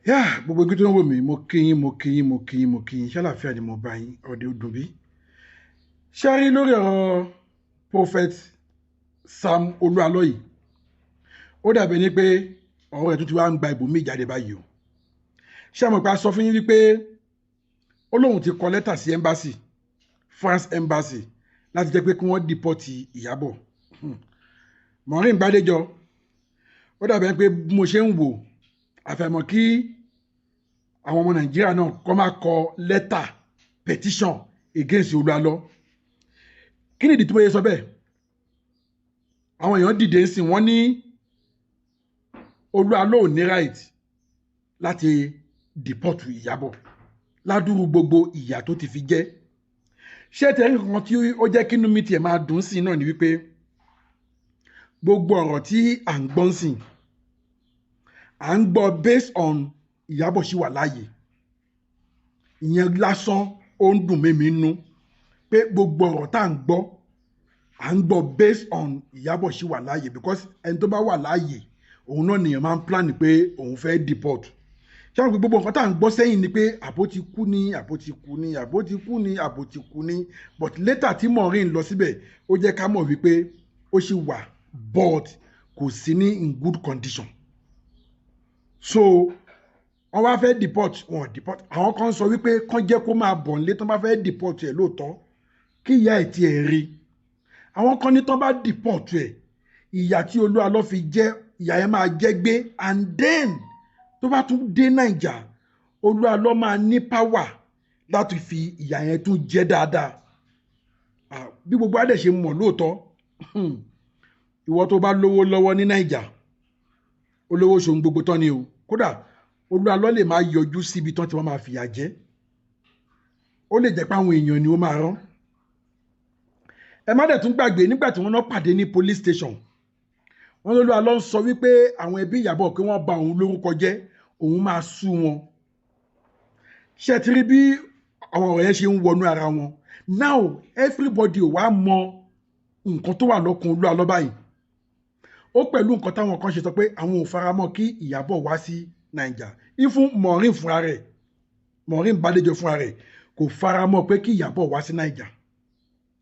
Yá, gbogbo ibi tó ń wò mí, mo kí yín, mo kí yín, mo kí yín, mo kí yín. Ṣàlàáfíà ni mo bá yín, ọ̀dẹ̀ ọdún bí. Ṣé rí lórí ọ̀rọ̀ Prophet Sam Olú Alọ́ yìí, ó dàbí ní pé ọ̀rọ̀ ẹ̀ tó ti wá ń gba ibòmíì jáde báyìí o. Ṣé àmọ̀ pé a sọ fún yín wípé ó lóun ti kọ lẹ́tà sí embassy, France embassy, láti jẹ́ pé kí wọ́n deport Ìyábọ̀ Maureen Bádéjọ? Ó dàbí pé bí mo ṣe ń wò, àfẹ̀mọ̀ kí àwọn ọmọ Nàìjíríà náà kọ́ máa kọ lẹ́tà petition against Olú Alọ́. Kí nìdí tí mo yẹ sọ bẹ́ẹ̀? Àwọn èèyàn dìde ń sìn, wọ́n ní Olú Alọ́ ò ní right láti deport Ìyábọ̀ ládùúrú gbogbo ìyà tó ti fi jẹ́. Ṣé tẹ̀rí kankan tí ó jẹ́ kínú mi tiẹ̀ máa dùn sí náà ni wípé gbogbo ọ̀rọ̀ tí à ń gbọ́n sìn, à ń gbọ́ based on Ìyábọ̀ ṣì wà láàyè. Ìyẹn lásán, ó ń dùn mímí nú pé gbogbo ọ̀rọ̀ tá à ń gbọ́, à ń gbọ́ based on Ìyábọ̀ ṣì wà láàyè, because ẹni tó bá wà láàyè, òun náà nìyẹn máa ń plan pé òun fẹ́ deport. Ṣé àwọn gbogbo nǹkan tá à ń gbọ́ sẹ́yìn ni pé àbó ti kú ní, àbó ti kú ní, àbó ti kú ní, àbó ti kú ní? But later tí Maureen lọ síbẹ̀, ó jẹ́ ká mọ̀ wípé ó ṣì wà, but kò sí ní in good condition. So wọ́n wá fẹ́ deport wọn, deport. Àwọn kan sọ wípé kán jẹ́ kó máa bọ̀ nílé, tó bá fẹ́ deport ẹ̀ lóòótọ́, kí ìyá ẹ̀ tiẹ̀ rí. Àwọn kan ní tán bá deport ẹ̀, ìyà tí Olú Alọ́ fi jẹ́, ìyà yẹn máa jẹ́ gbé, and then tó bá tún dé Naija, Olú Alọ́ máa ní power láti fi ìyà yẹn tún jẹ́ dáadáa. Bí gbogbo adẹ̀ ṣe mọ̀ lóòótọ́, ìwọ tó bá lówó lọ́wọ́ ní Naija, olówó ṣòun gbogbo tán ni o. Kódà Olú Alọ́ lè máa yọjú síbi tán tí wọ́n máa fìyà jẹ. Ó lè jẹ́ pé àwọn èèyàn ni ó máa rán. Ẹ má dẹ̀ tún gbàgbé, nígbà tí wọ́n náà pàdé ní police station, wọ́n lÓlú Alọ́ ń sọ wípé àwọn ẹbí Ìyábọ̀, pé wọ́n bà òun lórúkọ jẹ́, òun máa sú wọn. Ṣé ẹ ti rí bí àwọn ọ̀rọ̀ yẹn ṣe ń wọnú ara wọn? Now everybody ò wá mọ nǹkan tó wà lọ́kùn Olú Alọ́ báyìí. Ó pẹ̀lú nǹkan táwọn kan ṣe sọ pé àwọn ò faramọ́ kí Ìyábọ̀ wá sí Naija. Ifun Maureen fúnra rẹ̀, Maureen Bádéjọ fúnra rẹ̀, kò faramọ́ pé kí Ìyábọ̀ wá sí Naija.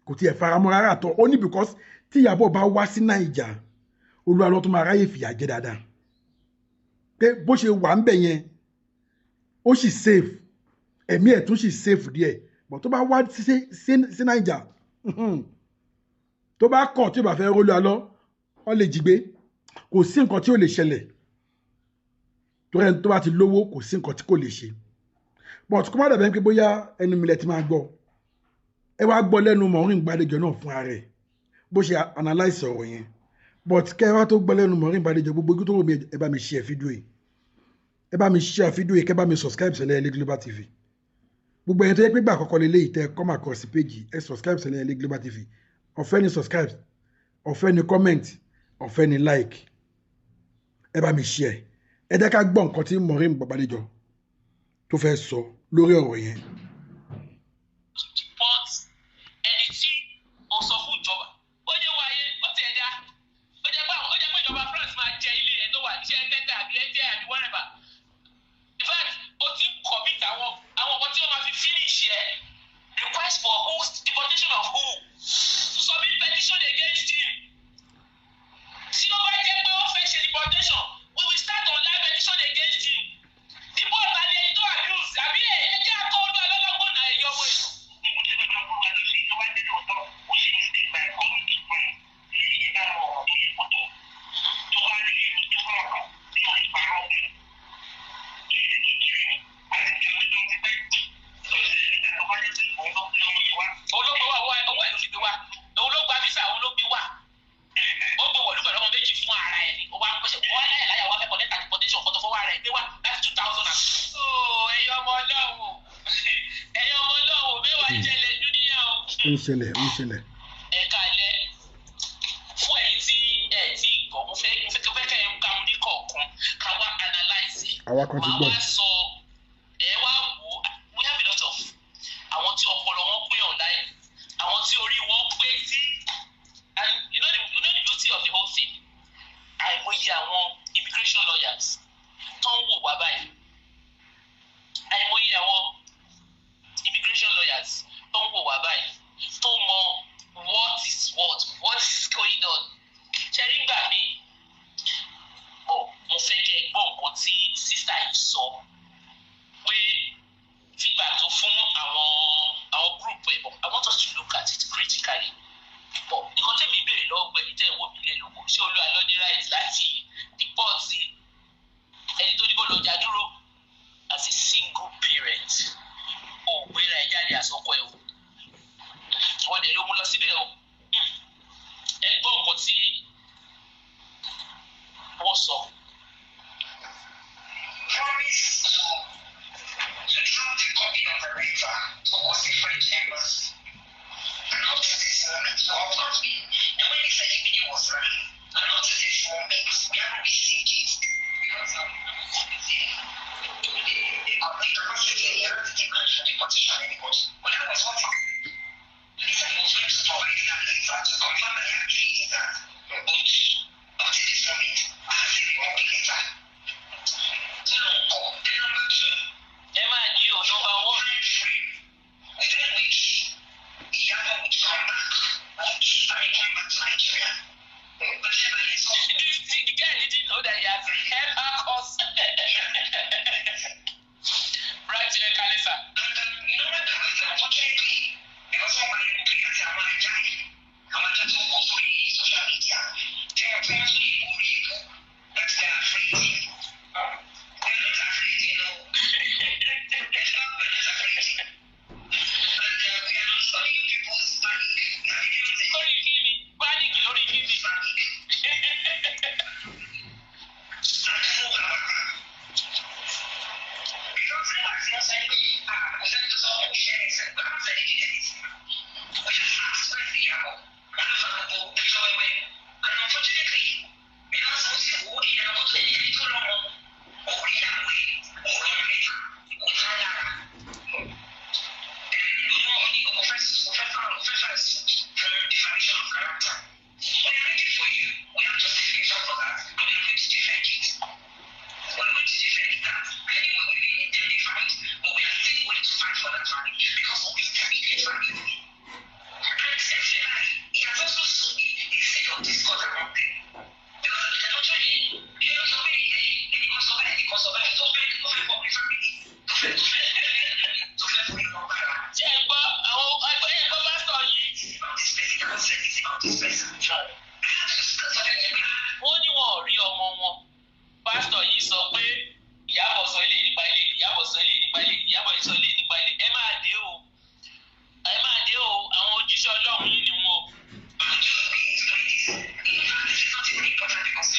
Kò tiẹ̀ faramọ́ rárá tọ́. Ó ní because tí Ìyábọ̀ bá wá sí Naija, Olú Alọ́ tó máa ráyè fìyà jẹ dáadáa, pé bó ṣe wà ń bẹ̀ yẹn, ó sì safe, ẹ̀mí ẹ̀ tún sì safe díẹ̀, but tó bá wá sí Naija, tó bá kọ̀, tí ò bá fẹ́ rólú alọ́, wọ́n lè jí gbé. Kò sí nǹkan tí ò lè ṣẹlẹ̀, torí ẹni tó bá ti lówó, kò sí nǹkan tí kò lè ṣe. But kó má dàbẹ́ pé bóyá ẹnu mi lẹ ti máa gbọ́, ẹ wá gbọ́ lẹ́nu Maureen Gbadéjọ náà fúnra rẹ̀ bó ṣe analyse ọ̀rọ̀ yẹn. But kẹ́ ẹ wá tó gbọ́ lẹ́nu Maureen Gbadéjọ, gbogbo ibi tó wù mí, ẹ bá mi share fídíò yìí, ẹ bá mi share fídíò yìí, kẹ́ bá mi subscribe sílẹ̀ Ẹlẹ́ Global TV. Gbogbo ẹ̀yin tó yẹ pé gbà àkọ́kọ́ lélẹ́yìí tẹ́ come across page, ẹ subscribe sílẹ̀ Ẹlẹ́ Global TV. Ọ̀fẹ́ ni subscribe, ọ̀fẹ́ ni comment, ọ̀fẹ́ ni like. Ẹ bá mi share. Ẹ jẹ́ ká gbọ́ nǹkan tí Maureen Gbadéjọ tó fẹ́ sọ lórí ọ̀rọ̀ yẹn. Deport ẹni tí ó sọ fún ìjọba, ó ní wáyé, ó tiẹ̀ dá, ó jẹ́ pé ìjọba France máa jẹ ilé ẹ̀ tó wà ní ẹ̀ẹ́dẹ́gbẹ́ àbí ẹ̀ẹ́dẹ́ àbí whatever. In fact, ó ti ń commit àwọn nǹkan tí wọ́n máa fi finish ẹ̀. Request for who? Deportation of who? Submit petition against him. Tí ó bá jẹ́ pé ó fẹ́ ṣe deportation, we will start online petition against him. Deport àti ẹni tó abuse àbí ẹ ẹ jẹ́ akọ́ Olú alọ́lọ́gbọ̀n náà, ẹ̀yọ́ ọmọ èèyàn. Nǹkan tí bàbá wọn wà lóṣù tó bá dé lóòótọ́, ó ṣe mistake by coming to France. Tí ìyẹn bá mọ ọ̀rọ̀ tó yẹ kó tó tó bá rí ẹni tó bá ọ̀rọ̀ tí wọ́n ti parọ́ fún kí ṣe kékeré ni àti ìjọba tó ti pẹ́ nígbà tó bá dé sí òun ló gbé ọmọ yẹn wá. Òun ló gbé wá, owó ẹ̀ ló fi gbé wá. Òun ló gba visa, òun ló gbé wá. Ó gbé wọ̀lú pẹ̀lú ọmọ méjì fún ara ẹ̀ ni. Ó wá pèsè, ó wá láyà láyà, wá fẹ́ kọ́ lẹ́tà deportation kan tó fọwọ́ ara ẹ̀ gbé wá láti two thousand and. Ó ẹ̀yin ọmọ Ọlọ́run o, ẹ̀yin ọmọ Ọlọ́run o, mẹ́wàá jẹlẹ̀ dúníyà o. Ó ń ṣẹlẹ̀, ó ń ṣẹlẹ̀. Ẹ káalẹ́. Fún ẹ̀yin tí ẹ ti gbọ́, mo fẹ́ kẹ́ ẹ ká mú ní kọ̀ọ̀kan, ká wá analyse ẹ̀. Àwa kan ti Màá gbọ́. wá sọ, ẹ wá wò ó. We have a lot of àwọn tí ọpọlọ wọn pé online, àwọn tí orí wọn pé tí, and you know the beauty of the whole thing, àìmọye àwọn immigration lawyers tó ń wò wá báyìí. sister yìí sọ pé feedback tó fún àwọn group ẹ̀ bọ̀, I want us to look at it critically. But nǹkan tẹ̀mí béèrè lọ́wọ́ pẹ̀lú tẹ̀ ń wò mí lé lóko, ṣé Olú Àlọ́ ní right láti deport ẹni tó ní kó lọ jà dúró as a single parent? Ò gbéra ẹ jáde àsọkọ ẹ o, wọ́n dẹ̀ ló mú lọ síbẹ̀ o. Ẹ gbọ́ nǹkan tí wọ́n sọ. Promise to drop the copy of the letter towards the French embassy. And up to this moment, so of course we, and when he said the video was lying, and up to this moment, we haven't received it. Because the capacity, the demand for deportation anybody. But that was what he said he was going to provide that letter to confirm that he actually did that. But up to this moment, I have seen the copy letter. So no, then number two, Ẹ máa di o, number one. Time frame within which Iyabo would come back, would, I mean, come back to Nigeria. But then I saw The guy didn't know that he has ever caused. Right here, Kalisa. And you know what happens, unfortunately, because wọ́n máa ń pè àti àwọn ajá yìí, àwọn ajá tó kó sórí social media, tí wọ́n tún lè borí ikú, that they are afraid. They are not afraid. It's not, we're not afraid. And we are not studying people's panic. We are not Lórí kí ni? Panic lórí kí ni? Panic. And no however. Because nígbà tí wọ́n sọ pé kò sẹ́ni tó sọ pé ó ṣe ẹ̀sẹ̀ pé àwọn sẹ́ni did anything. We just asked, "Where's the Ìyábọ̀?" Wọ́n ló fa gbogbo ẹjọ́ wẹ́wẹ́. And unfortunately, because ó ti wò ó ìyẹn ọkọ̀ tó ẹni tó lọ́mọ, ó rí ìyàwó ẹ̀, ó rọ́mọ mẹ́ta, ó tán lára. Then ó ní ó fẹ́ file suit for defamation of character. We are ready for you. We have justification for that and we are going to defend it. We are going to defend that. Anyway, we may indemnified, but we are still going to fight for that family because we wicked family. And secondly, he has also sown a seed of discord among them. Because ọjọ́ yẹn, ìyẹn sọ pé ẹnì kan sọ báyìí, ẹnì kan sọ báyìí, tó fẹ́ pọ̀ ní family, tó fẹ́ forí wọn bára. Ṣé ẹ gbọ́ àwọn ẹgbẹ́ ẹ gbọ́ pásítọ̀ yìí? It's about this person, I said it's about this person. I had to sọ fún ẹ pé Wọ́n ní wọn ò rí ọmọ wọn. Pásítọ̀ yìí sọ pé Ìyábọ̀ sọ ilé nípa ilé, Ìyábọ̀ sọ ilé nípa ilé, Ìyábọ̀ sọ ilé nípa ilé. Ẹ máa dé o. Ẹ máa dé o. Àwọn òjíṣẹ́ Ọlọ́run yìí ni wọn o. I'll just be explain this. In fact, this is not even important because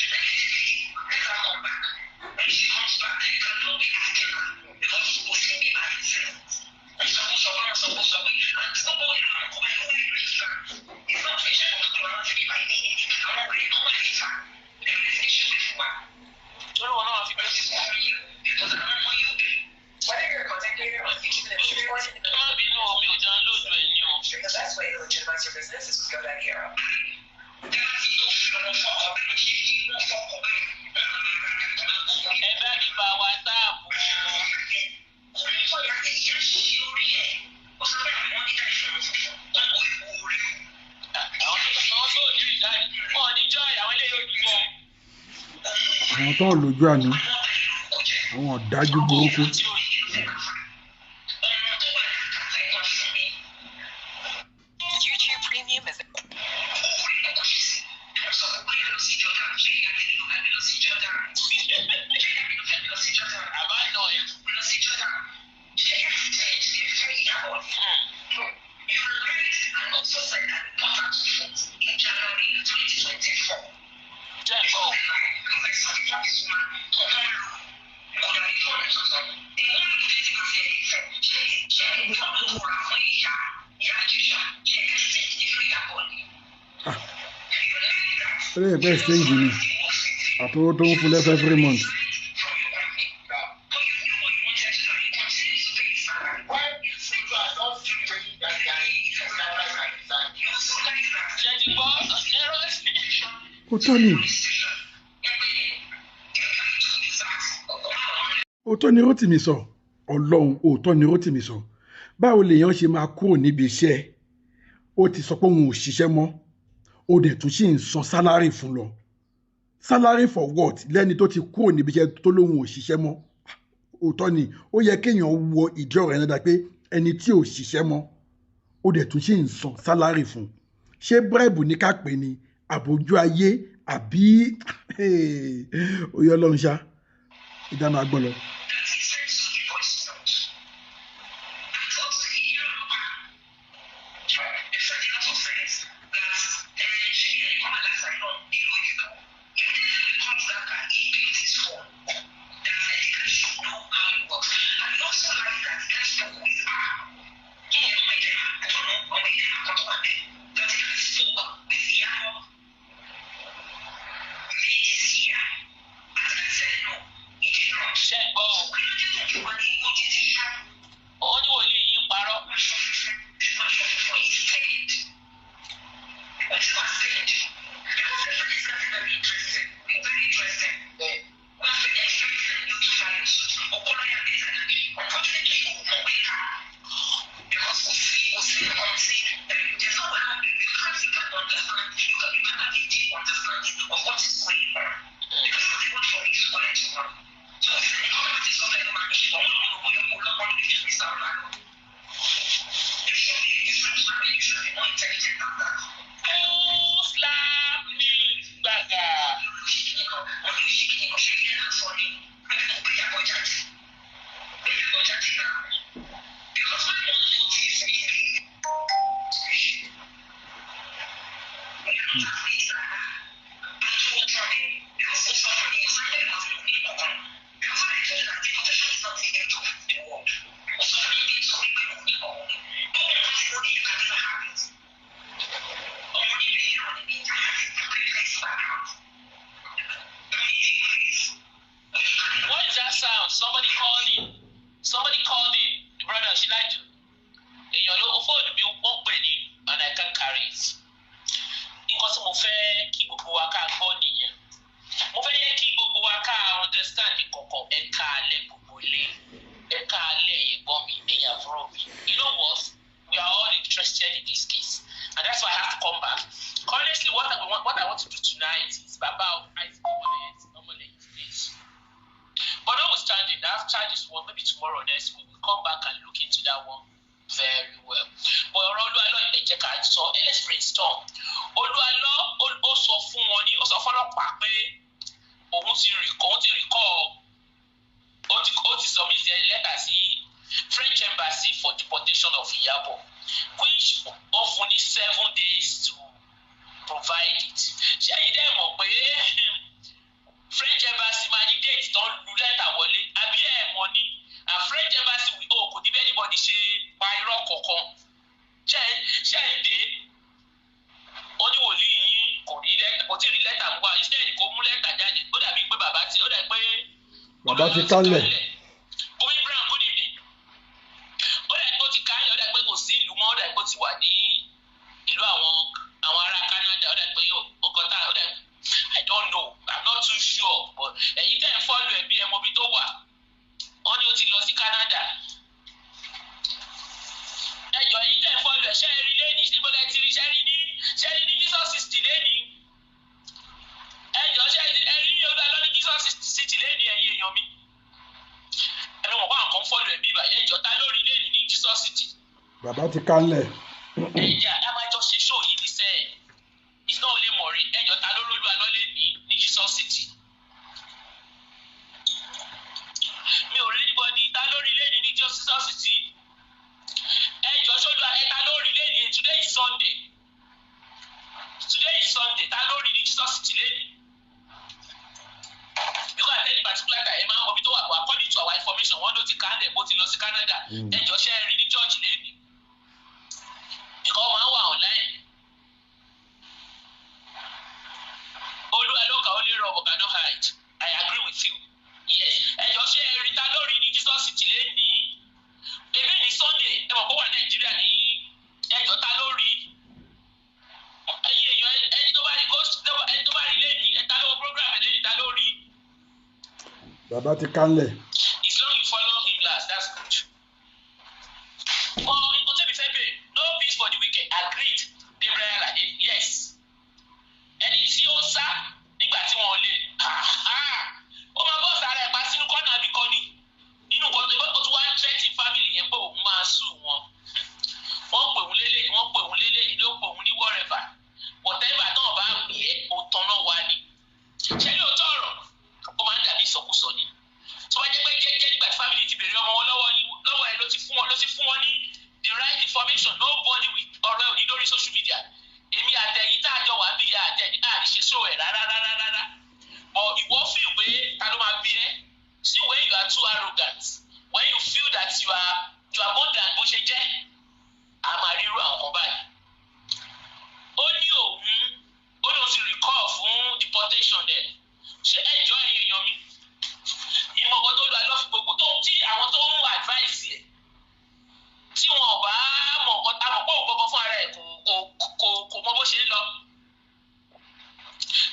let her come back. When she comes back, then you cannot be asking her because she will see me by herself. Sọ pé and nobody àwọn ọmọ ẹ̀rọ register. It's not fish ẹ̀kọ́ tó lọ́wọ́ sí mi by name. Àwọn wèrè kan wà níta. Ẹ̀rọ ti ṣe pé fún wa. Torí wọn náà fi Wọ́n ti sọ fún yìí because àwọn ọmọ yóò bẹ̀rẹ̀. Whether you're a content creator on YouTube and everyone in Ẹ má bínú o, mi ò download ẹ̀ ní o. the best way to legitimize your business is with GoDaddy Aero. Tẹ́lá tí yóò fi ọmọ fọ́kọ̀ bẹ́ẹ̀ ṣe fi wọ́n fọ́kọ̀ bẹ́ẹ̀. Ẹ bá mi bá wa táàbù o. Àwọn tó ní ìjáde. Wọn ò ní joy, àwọn eléyìí ò ní joy. Àwọn tó ń lójú àánú, àwọn ọ̀dájú burúkú. Tí ò yé. YouTube Premium is Àbá nà ẹ̀. Jẹ́ ẹ̀kọ́ o. Ó lè pẹ́ exchange ni àtọwọ́ tó ń fún lẹ́fẹ̀ẹ́ every month. Ṣé ti gbọ́? Ẹ̀rọ sí. Òótọ́ ni, òótọ́ ni Rótìmí sọ. Ọlọ́run, òótọ́ ni Rótìmí sọ. Báwo lèèyàn ṣe máa kúrò níbi iṣẹ́? Ó ti sọ pé òun ò ṣiṣẹ́ mọ́, ó dẹ̀ tún ṣì ń san salary fún lọ. Salary for what? Lẹ́ni tó ti kúrò níbi iṣẹ́ tó lóun ò ṣiṣẹ́ mọ́. Òótọ́ ni, ó yẹ kéèyàn wo ìdí ọ̀rọ̀ yẹn dáadáa pé ẹni tí ò ṣiṣẹ́ mọ́, ó dẹ̀ tún ṣì ń san salary fún. Ṣé bribe ní ká pè ní àbójú ayé àbí oyè Ọlọ́run ṣá? Ìdá máa gbọ́ lọ. That he sent you a voice note. And also he it said a lot of sense that she come and asylum ìlú òyìnbó. Immediately he comes that guy, he built his phone. That the guy should know how it works. And he also like that the guy spoke with her. I don't know, that the guy spoke with Iyabo May this year. And the guy said no, he did not. Ṣe ń gbọ́ o? So kí ló dé tó fi wà ní odidi ṣá? Ó ní wòlíì yìí ń parọ́. Aṣọ funfun, aṣọ funfun is stained. Ó ti wà stained. Because the thing is getting very interesting. Very interesting. We have been expecting you to file suit. Ọ̀pọ̀lọpọ̀ yàrá ìtajà. Unfortunately, kò mọ̀ wí ká. Because kò sí nǹkan tí there's no way you can't understand, you can't have a deep understanding of what is going on. Because what they want from you is to collect your money. So kò sí nǹkan láti sọ fẹ́ máa ní ọ̀hún ló bóyá kó lọ́pọ̀ lórí ju Mr. Olalo. You should be more intelligent than that. Ó slap me gbàgà. What is that sound? Somebody called in. Somebody called in. Brother Shilaju. Èèyàn ló fóònù mi, wọ́n pè ní and I can't carry it. Nǹkan tí mo fẹ́ kí gbogbo wa ká gbọ́ nìyẹn. Mo fẹ́ yẹ kí gbogbo wa ká understand kọ̀ọ̀kan. Ẹ káalẹ́ gbogbo ilé. Ẹ káalẹ́ ẹ̀gbọ́n mi, ẹ̀yin àbúrò mi. You know what? We are all interested in this case. And that's why I have to come back. Honestly, what I want to do tonight is Baba Isaac Omoleye's case. But notwithstanding, after this one, maybe tomorrow or next week, we'll come back and look into that one very well. But ọ̀rọ̀ Olúwalọ́, ẹ jẹ́ ká sọ, let's brainstorm. Olúwalọ́ ó sọ fún wọn ní, ó sọ fọlọ́pàá pé òun ti recall, ó ti submit a letter sí French Embassy for deportation of Iyabo, which ó fún ní 7 days to provide it. Ṣé ẹ̀yin dẹ́ mọ̀ pé French Embassy máa ní date tó ń lu lẹ́tà wọlé, àbí ẹ̀ mọ̀ ni? And French Embassy will, oh, kò ní bí anybody ṣe pa irọ́ kankan. Ṣe ń dé wọ́n ní wòlíì yín kò rí lẹ́tà, kò tí ì rí lẹ́tà gbọ́. Instead kó mú lẹ́tà jáde, ó dàbí pé bàbá tí ó dàbí pé Bàbá ti kálẹ̀. Bùnmi Brown, good evening. Ó dàbí pé ó ti kálẹ̀, ó dàbí pé kò sí ìlú mọ́, ó dàbí pé ó ti wà ní ìlú àwọn ará Canada, ó dàbí pé ó kọta, ó dàbí, I don't know, I'm not too sure, but ẹ̀yin tẹ́ ẹ̀ follow ẹ̀ bí ẹ mọ ibi tó wà, wọ́n ní ó ti lọ sí Canada. Ẹjọ́, ẹ̀yin tẹ́ ẹ̀ follow ẹ̀, ṣẹ́ ẹ rí lẹ́ni? Síbo lẹ ti rí? Ṣẹ́ ẹ rí ní Jesus City lẹ́ni? Ẹjọ́, ṣẹ́ ẹ rí Olúwa ní Jesus City lẹ́ni? Ẹ̀yin èèyàn mi, ẹnu mọ̀ kó àwọn kan follow ẹ̀ bí báyìí. Ẹjọ́, ta lórí lẹ́ni ní Jesus City? Bàbá ti kálẹ̀. Ẹ̀yà a máa jọ ṣe show yìí ní sẹ́ẹ̀. It's not only Maureen. Ẹjọ́, ta ló lólu alọ́lé ní Jesus City? Mi ò rí anybody. Ta lórí lẹ́ni ní Jesus City? Ẹjọ́, ṣojú ẹ̀ta lórí lẹ́ni? Today is Sunday. Today is Sunday. Ta lórí ní Jesus City lẹ́ni? Because at any particular time, ẹ máa ń mọ ibi tó wà, but according to our information, wọ́n ló ti kálẹ̀ bó ti lọ sí Canada. Ẹjọ́, ṣe é rí ní church lẹ́ni? Because wọ́n máa ń wà online. Olúwa ló kà ó lè rọ cannot hide. I agree with you. Yes. Ẹjọ́, ṣe é rí, ta lórí ní Jesus City lẹ́ni? Èmi ní Sunday, ẹ mọ̀ kó wà Nàìjíríà ní. Ẹjọ́, ta lórí? Ẹ̀yin èèyàn, ẹni tó bá rí kó, ẹni tó bá rí lẹ́ni, ta ló program ẹ̀ lẹ́ni, ta lórí? Bàbá ti kálẹ̀. It's long you follow him last, that's good. But nǹkan tẹ́mi fẹ́ bèrè, no peace for the wicked, agreed, Gabriel Alade, yes. Ẹni tí ó sá nígbà tí wọ́n lé, ó máa bọ́ sára ẹ̀ pa sínú kọ́nà àbíkọ́ ni. Nínú nǹkan tó ó tún wá ń threaten family yẹn pé òun máa sue wọn. Wọ́n pè òun lélẹ́yìí, wọ́n pè òun lélẹ́yìí, ló pè òun ní whatever whatever náà bá pè é, òótọ́ náà wá ní. Ṣé lóòótọ́ ọ̀rọ̀, ó máa ń dàbí ìsọkúsọ ni. Tó bá jẹ́ pé jẹ́jẹ́ nígbà tí family ti béèrè ọmọ wọn lọ́wọ́ yín, lọ́wọ́ ẹ ló ti fún wọn ní the right information, nobody will ọ̀rọ̀ ẹ̀ ò ní lórí social media. Èmi àtẹ̀yìn tá a jọ wà bí ìyá àtẹ̀yìn á ní ṣe show ẹ̀ rárá rárá rárá. But ìwọ feel pé ta ló máa bí ẹ? See, when you are too arrogant, when you feel that you are more than bó ṣe jẹ́, a máa rí irú àwọn kan báyìí. Ó ní òun ó lóun ti recall fún deportation ẹ̀. Ṣé ẹjọ́, ẹ̀yin èèyàn mi, ìmọ̀ kan tó lọ alọ́fi gbogbo tó tí àwọn tó ń advice ẹ̀, tí wọn ò bá mọ̀ nǹkan, àmọ̀ pọ̀ òun gangan fún ara ẹ̀ kò mọ bó ṣe ń lọ.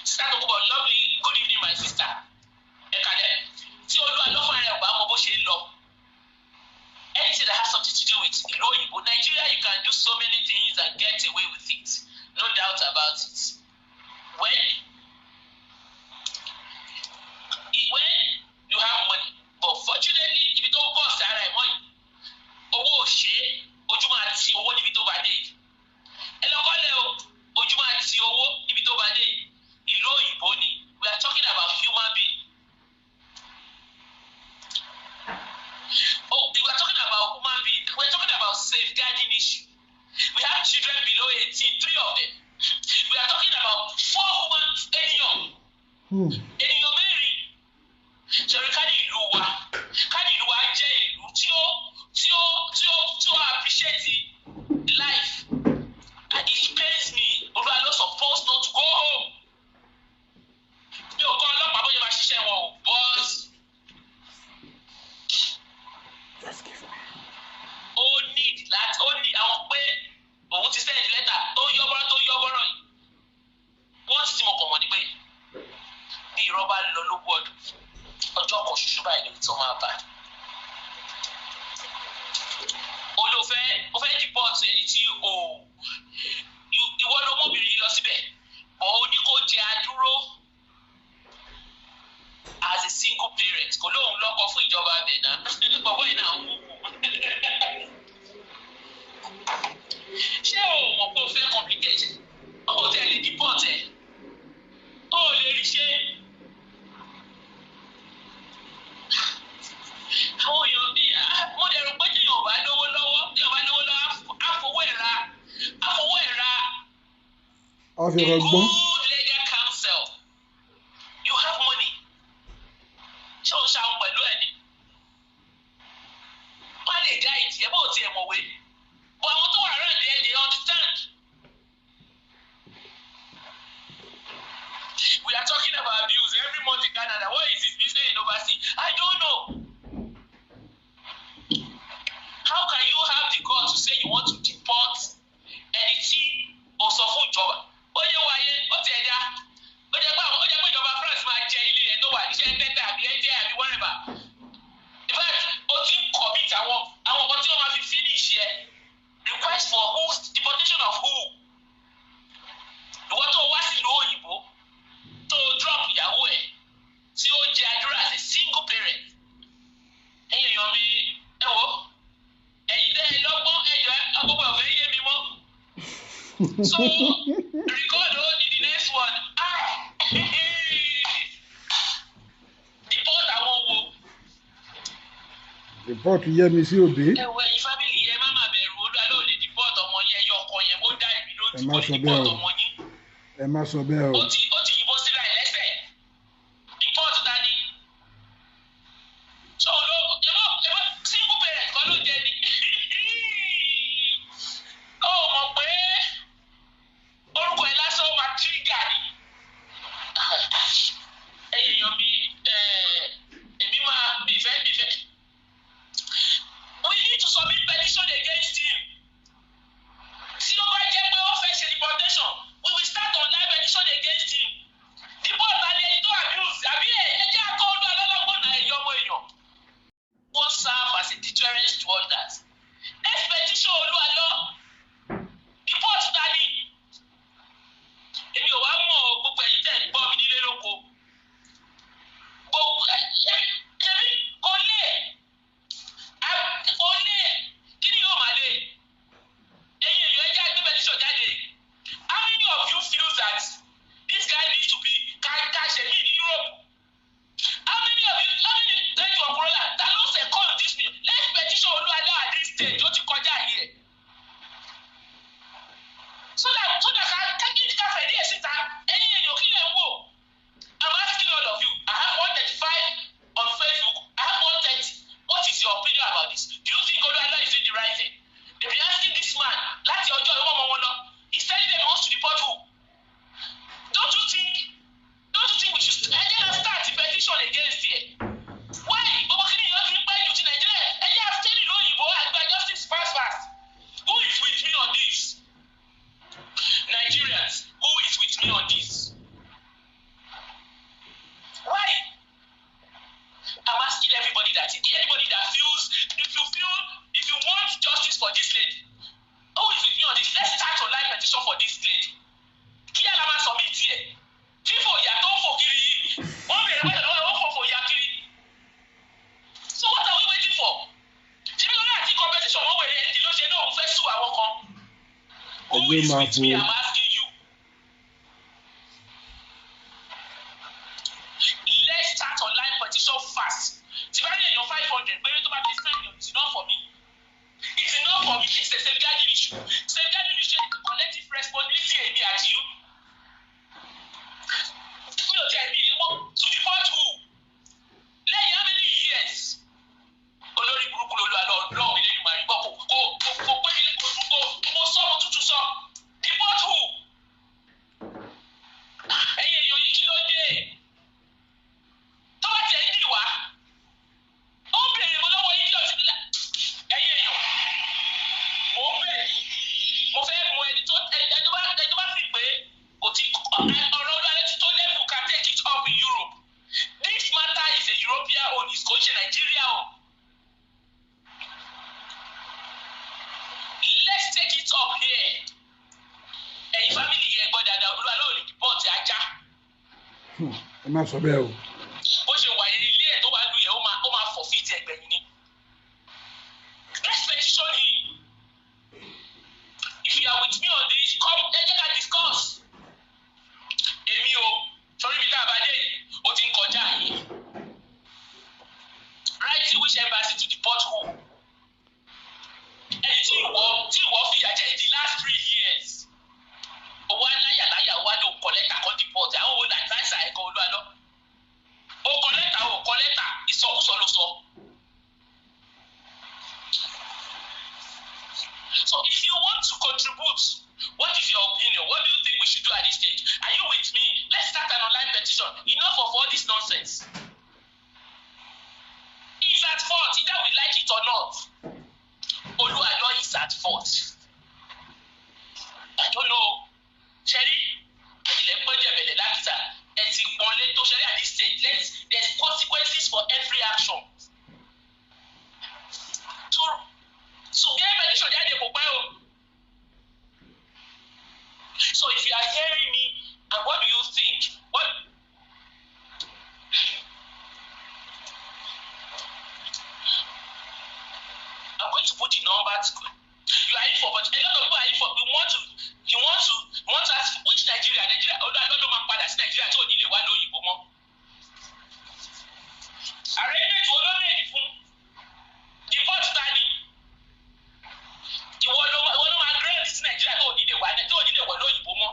Sister Tokunbo, lovely good evening, my sister. Ẹ kalẹ̀. Tí olúwa ló fún ara ẹ̀ ò bá mọ bó ṣe ń lọ. Anything that has something to do with ìlú òyìnbó, Nigeria, you can do so many things and get away with it, no doubt about it. When you have money, but fortunately, ibi tó bọ̀ sí ara ẹ̀ mọ́ yìí, owó ò ṣe é, ojú máa ti owó níbi tó bá dé yìí. Ẹ lọ kọ́lẹ̀ o, ojú máa ti owó níbi tó bá dé yìí. Ìlú òyìnbó ni. We are talking about human being. Oh, we are talking about human being. We are talking about safeguarding issue. We have children below 18, three of them. We are talking about four human ènìyàn, ènìyàn mẹ́rin. Ṣẹ̀rí ká ní ìlú wa jẹ́ ìlú tí ó appreciate life, and it pains me. Olúwa ló supposed not to go home. Mi ò kọ́ ọlọ́pàá bóyá máa ṣiṣẹ́ wọn o, but Just give me. Ó need láti ó ní àwọn pé òun ti send letter tó ń yọ́bọ́rọ́ tó ń yọ́bọ́rọ́ yìí. Wọ́n sì mọ̀ kàn mọ́ ni pé bí irọ́ bá lọ lógún ọdún, ọjọ́ kan ṣoṣo báyìí ni tó máa bá. Olófẹ́ ó fẹ́ deport ẹni tí o ìwọ ló mọ́bìnrin yìí lọ síbẹ̀, bọ̀ ó ní kó jẹ adúró as a single parent. Kò lóun lọ́kọ fún ìjọba abẹ náà, bọ̀bọ́ yìí náà ń wúwo. Ṣé o mọ̀ pé o fẹ́ complicate? O tẹ̀ lè deport ẹ̀, o lè rí ṣe. Àwọn èèyàn bí mo dẹ̀ rò pé téèyàn bá lówó lọ́wọ́, á fowó ẹ̀ ra A fi a ọgbọ́n. good legal counsel. You have money. Ṣé o ṣàwọn pẹ̀lú ẹ̀ ni? Wọ́n á lè dá ìtì ẹ̀ bó o tiẹ̀ mọ̀wé, but àwọn tó wà round ẹ̀, they understand. We are talking about abuse every month in Canada. What is his business in overseas? I don't know. How can you have the guts to say you want to deport ẹni tí o sọ fún ìjọba? Ó yẹ wáyé, ó tiẹ̀ dá. Ó jẹ́ pé ìjọba France máa jẹ ilé ẹ̀ tó wà níṣẹ́ tẹ́tẹ́ àbí ẹ̀jẹ̀ àbí whatever. In fact, o ti ń commit àwọn nǹkan tí wọ́n máa fi finish yẹ. Request for who? Deportation of who? Ìwọ tó wá sílùú òyìnbó, tó drop ìyàwó ẹ̀ tí ó jẹ àdúrà as a single parent. Ẹ̀yin èèyàn mi, ẹ wò ó, ẹ̀yin tẹ́ ẹ lọ́gbọ́n, ẹ̀jọ̀ gbogbo ọ̀fẹ́ yé mi mọ́. So record ó ní the next one. Ah, deport àwọn wo? Report Yẹ́misí Òbí. Ẹ wo, ẹ̀yin family yẹn, má má bẹ̀rù. Olúwa ló lè deport ọmọ yẹn, ẹyọ ọkọ yẹn, ó dá èmi lójú. Ẹ má Kò lè sọ deport bẹ́ẹ̀ o. ọmọ yín. Ẹ má sọ bẹ́ẹ̀ o. Ó ti yìnbọn síra ẹ̀ lẹ́sẹ̀. Deport ta ni? So ló ẹ̀bọ́ single parent kan ló jẹ ni. Ó mọ̀ pé orúkọ ẹ̀ lásán ó máa trigger ni. Ẹ̀yin èèyàn mi, èmi máa mi ìfẹ́. We need to submit petition against him. Tí ó bá jẹ́ pé ó fẹ́ ṣe deportation, we will start online petition against him. Deport ta ni ẹni tó abuse? Àbí ẹ jẹ́ akọ́ olú alọ́lọ́gbọ̀n náà, ẹ̀yọ́ ọmọ èèyàn. Wọ́n serve as a deterrent to others. Next petition, Olúwalọ. Deport ta ni? Èmi ò wá mọ̀ o, gbogbo ẹ̀yin tẹ̀ ń gbọ́ mi nílé lóko. Gbogbo ẹ̀ ṣebí kò lè. that anybody that feels, if you feel, if you want justice for this lady, who is with me on this? Let's start online petition for this lady. Kí ẹ la máa submit ẹ? Fífò ìyà tó ń fò kiri yìí, wọ́n bèrè wọ́n lọ́wọ́ wọ́n fò fò ìyà kiri. So what are we waiting for? Ṣebí lọ́la àti competition wọ́n wèrè ẹni ló ṣe náà òun fẹ́ sue àwọn kan. Who Ẹgbẹ́ is máa with me? fo. I'm asking you. Let's start online petition fast. Tí bá ní èèyàn 500 péré tó bá ti sign, it's enough for me. It's enough for me. It's a safeguarding issue. Safeguarding issue is collective responsibility èmi àti you. Mi ò tiẹ̀ bí wọ́n to deport who? Lẹ́yìn how many years? Olórí burúkú lolú alọ́ ọlọ́run ilé ìgbà yìí gbọ́ kò kò kò pé ilé kò kò mo sọ mo tútù sọ deport who? Ẹ̀yin èèyàn yìí, kí ló dé? Tó bá tiẹ̀ ń dì wá, ó ń bèrè mo lọ́wọ́ idiot nílẹ̀. Ẹ̀yin èèyàn, mò ń bẹ̀ yín, mo fẹ́ mọ ẹni tó ẹni tó bá fi pé kò tí ọ̀rọ̀ olúwarẹ̀ ti tó level can take it up in Europe. This matter is a European own, is kò ń ṣe Nigeria o. Let's take it up here. Ẹ̀yin family yẹn, gbọ́ dáadáa, olúwa ló lè deport ajá. Ẹ má sọ bẹ́ẹ̀ o. Bó ṣe wà yẹn, ilé ẹ̀ tó wà lù yẹn, ó máa forfeit ẹgbẹ̀yìn ni. Let's petition him. If you are with me on this, come, ẹ jẹ́ ká discuss. Èmi o, sọrí mi tá a bá dé yìí, ó ti ń kọjá yìí. Right to which embassy to deport who? Ẹni tí ìwọ fìyà jẹ in the last 3 years, owó aláyàláyà wà ló kọ lẹ́tà kan deport àwọn wo adviser ẹ̀kọ́ olúwa lọ. Ó kọ lẹ́tà, ó kọ lẹ́tà, ìsọkúsọ ló sọ. So if you want to contribute, what is your opinion? What do you think we should do at this stage? Are you with me? Let's start an online petition. Enough of all this nonsense. He's at fault, either we like it or not. Oluwalo is at fault. I don't know. Ṣẹ́rí, ilẹ̀ gbọ́dọ̀ bẹ̀rẹ̀ láti sà. Ẹ ti pọ́nlé tó ṣẹ́rí at this stage. There's consequences for every action. To get petition jáde kò pẹ́ o. So if you are hearing me, and what do you think? What I'm going to put the number to you are in for, but a lot of people are in for. We want to you want to you want to ask which Nigeria. Nigeria, although I don't know, máa padà sí Nigeria tí ò ní lè wá lóyìnbó mọ́. Arrangement wo ló lè ní fún deport ta ni? Ìwọ ló máa grant sí Nigeria tó ò ní lè wá, tí ò ní lè wọ̀ lóyìnbó mọ́.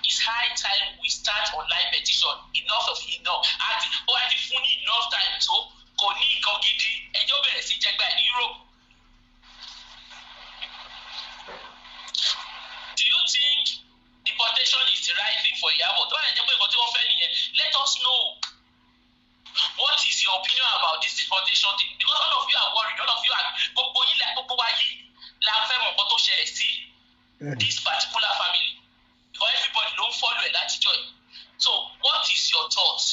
It's high time we start online petition. Enough of enough. Àti ó wá ti fún ní enough time tó kò ní nǹkan gidi, ẹjọ́ bẹ̀rẹ̀ sí jẹgba ní Europe. Do you think deportation is the right thing for Iyabo? Tó bá yẹ jẹ́ pé nǹkan tí wọ́n fẹ́ nìyẹn, let us know. What is your opinion about this deportation thing? Because all of you are worried, all of you are, gbogbo yín la, gbogbo wa yìí la fẹ́ mọ̀ nǹkan tó ṣẹlẹ̀ sí this particular family. Because everybody ló ń follow ẹ̀ látijọ́ yìí. So what is your thought?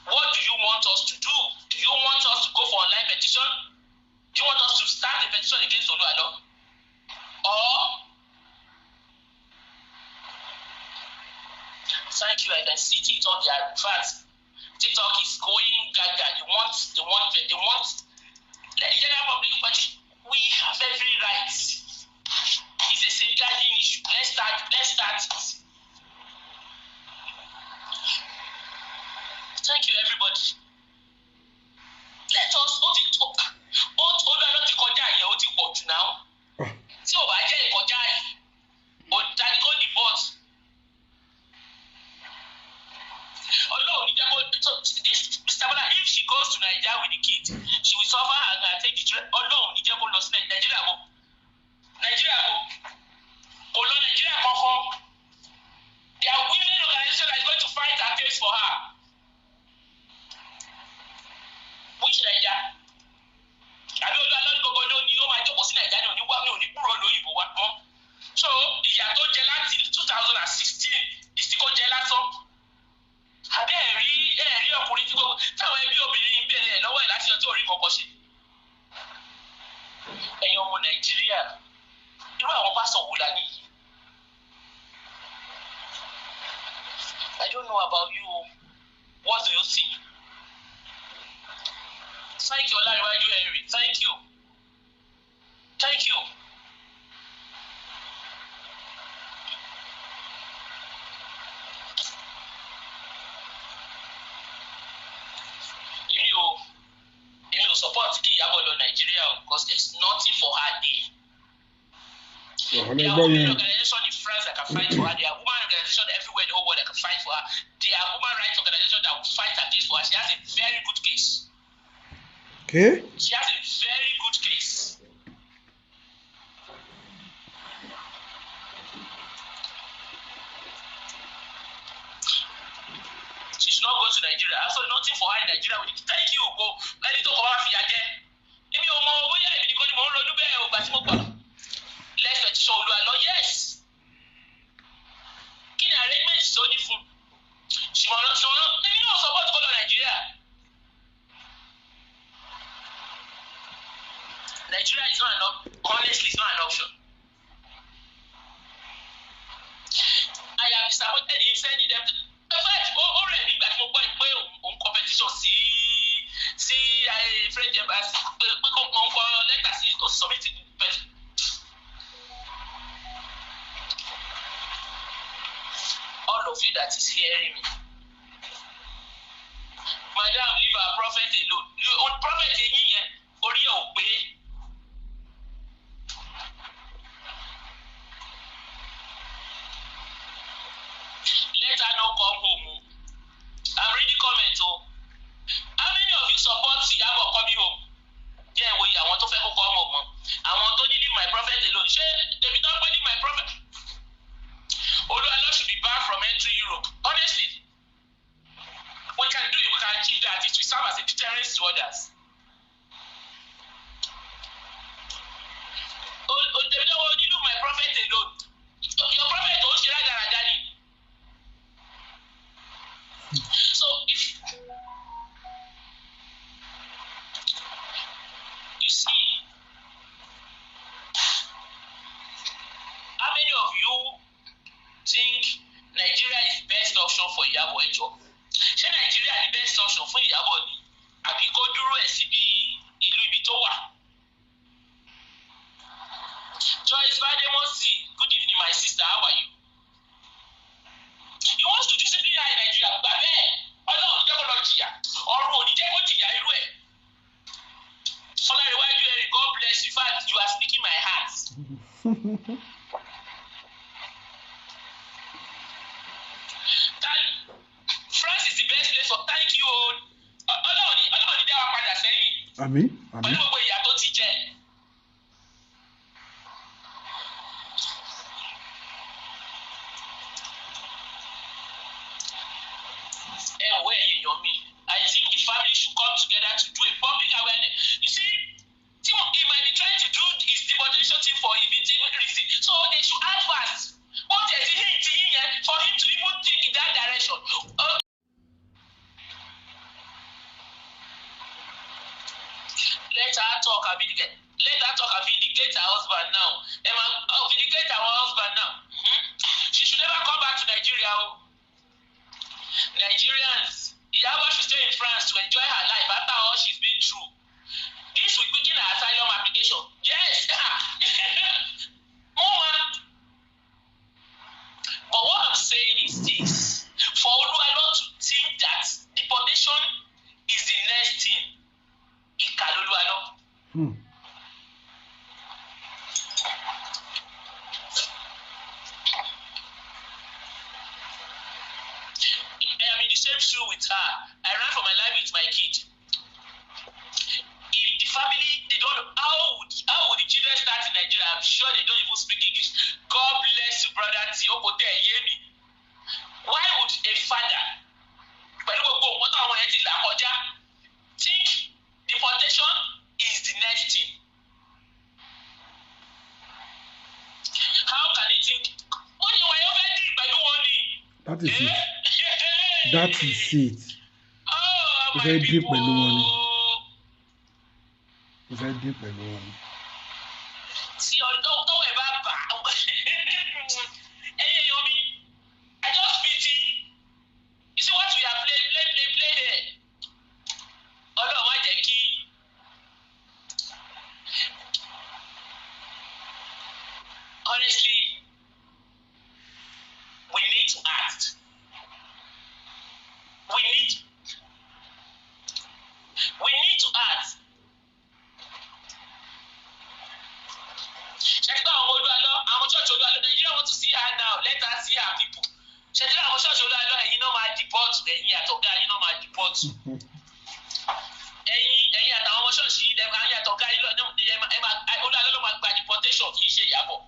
What do you want us to do? Do you want us to go for online petition? Do you want us to start a petition against Oluwalo? Or thank you, I can see TikTok, they are in fact, TikTok is going gaga. They want let the general public, but we have every right. It's a safeguarding issue. Let's start it. Thank you, everybody. Let us, ó ti tó, ó Olúwa ti kọjá yẹn, ó ti pọ̀ jù náà. Tí ò bá jẹ́ ìkọjá yìí, ò dání kó deport. Ọlọ́run ní jẹ́ kó so this Mr. Bola, if she goes to Nigeria with the kids, she will suffer and take the children. Ọlọ́run ní jẹ́ kó lọ sí Nigeria wo? Nigeria wo? Kò lọ Nigeria kankan. There are women organization that is going to fight her case for her. Which Naija? Àbí olú alọ́ gbogbo ní ó máa jókòó sí Nàìjíríà ní òní wá ní òní kúrò lóyìnbó wa mọ́. So ìyà tó jẹ láti 2016 ìsìnkó jẹ lásán. Táwọn ẹbí obìnrin ń bèrè ẹ̀ lọ́wọ́ ẹ̀ láti ọjọ́ orí kọ̀ọ̀kan ṣe. Ẹ̀yin ọmọ Nàìjíríà, irú àwọn pásọ̀ wo la níyì? I don't know about you. What do you think? Thank you, Ọláríwájú Henry. Thank you. Thank you. Èmi ò support kí Ìyábọ̀ lọ Nàìjíríà o, because there is nothing for her there. Ọ̀hún There are ẹgbọ́n women yẹn. organizations in France that can fight for her. There are women organizations everywhere in the whole world that can fight for her. There are human rights organizations that will fight her case for her. She has a very good case. Okay. She has a very good case. She should not go to Nigeria. Absolutely nothing for her in Nigeria. Thank you. Go. Ẹni tó kọ wá fìyà jẹ. Èmi ò mọ bóyá èmi nìkan ni mò ń ronú bẹ́ẹ̀ o gbà tí mo gbọ́. Let's petition Olúwalọ. Yes. Kí ni arrangement tó ní fún? Ṣùgbọ́n èmi náà support kó lọ Nàìjíríà. Nigeria is not an op honestly, it's not an option. I am disappointed in sending them to. In fact, ó rẹ̀ nígbà tí mo gbọ́ pé òun competition sí French embassy pé kó òun kọ lẹ́tà sí, ó submit petition. All of you that is hearing me. Madam, leave our prophet alone. You, prophet yín yẹn, orí ẹ̀ ò pé. Let her no come home o. I'm reading comment o. How many of you support Iyabo coming home? Jẹ́ ìwòye àwọn tó fẹ́ kó come home mọ́. Àwọn tó ní leave my prophet alone. Ṣé tèmi tó ń pẹ́ leave my prophet? Olúwalọ should be barred from entering Europe. Honestly, we can do it. We can achieve that. It will serve as a deterrence to others. Tèmi tó wọ́n ní leave my prophet alone. Your prophet ò ń ṣe rádaràda ni. So if you see, how many of you think Nigeria is best option for Iyabo Ejo? Ṣé Nigeria ni best option fún Iyabo ni? Àbí kó dúró ẹ̀ síbi ìlú ibi tó wà? Joyce Bademosi, good evening, my sister, how are you? He wants to discipline her in Nigeria. Gbà bẹ́ẹ̀, Ọlọ́run jẹ́ kó lọ jìyà. Ọ̀run ò ní jẹ́ kó jìyà irú ẹ̀. Fọláríwájú Eric, God bless you. In fact, you are speaking my heart. France is the best place for, thank you o. Ọlọ́run ní dá wa padà sẹ́yìn. Àmín, àmín. Pẹ̀lú gbogbo ìyà tó ti jẹ. Ẹ wo, ẹ̀yin èèyàn mi, I think the family should come together to do a public awareness. You see, tí wọ́n, he might be trying to do his deportation thing for evicting reason, so they should act fast. Wọ́n tẹ̀ sí hint yín yẹn for him to even think in that direction. Let her talk and vindicate. Let her talk and vindicate her husband now. Emma, vindicate our husband now. She should never come back to Nigeria o. Nigerians, Iyabo should stay in France to enjoy her life after all she's been through. This will quicken her asylum application. Yes. Mama. But what I'm saying is this. For Oluwalo to think that deportation is the next thing. Ìkà l'Olúwalọ. I am in the same shoe with her. I ran for my life with my kid. If the family, they don't know how would the children start in Nigeria? I'm sure they don't even speak English. God bless you, brother T. Okote Yemi. Why would a father, pẹ̀lú gbogbo nǹkan táwọn yẹn ti là kọjá, think deportation is the next thing? How can he think? Ó ní wàyó fẹ́ dì pẹ̀lú wọn ni. That is it. That is it. Oh, Ó fẹ́ dín pẹ̀lú wọn ni. Ó fẹ́ dín pẹ̀lú wọn ni. Tí ọjọ́ tọ́wọ́ ẹ̀ bá bà á, ẹ̀yin èèyàn mi, I just pity. You see what we are play play play play here. Ọlọ́run má jẹ́ kí honestly, we need to act. We need to act. Ṣètìlá àwọn ọmọ Olúwalọ, àwọn church Olúwalọ, Nigeria want to see her now, let her see her people. Ṣètìlá àwọn church Olúwalọ, ẹ̀yin náà máa deport, ẹ̀yin àtọ̀gá yín náà máa deport. Ẹ̀yin àtàwọn ọmọ ṣọ́ọ̀ṣì yìí, ẹ̀yin àtọ̀gá yín lọ, ẹ máa Olúwalọ ló máa gba deportation, kì í ṣe Ìyábọ̀.